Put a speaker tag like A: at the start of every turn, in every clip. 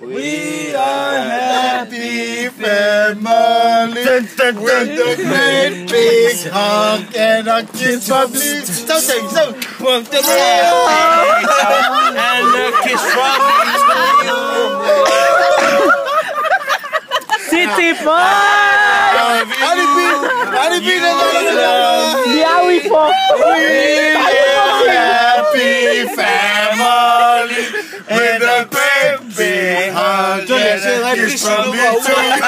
A: We are happy family with a great big hug and a kiss from me. Something, something.
B: And a kiss from me to you.
C: City Boy! Biawi po!
A: We are happy family with a great big hug and a kiss from me to you.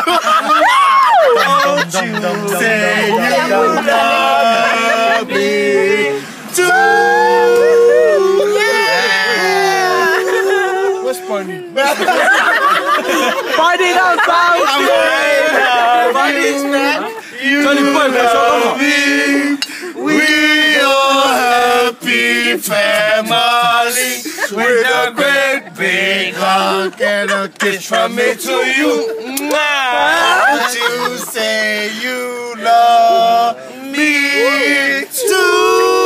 A: Don't you say you love me too?
D: What's party?
C: Party down south!
A: Party's back. You love me. We are happy family with a great big hug and a kiss from me to you. Don't you say you love me too?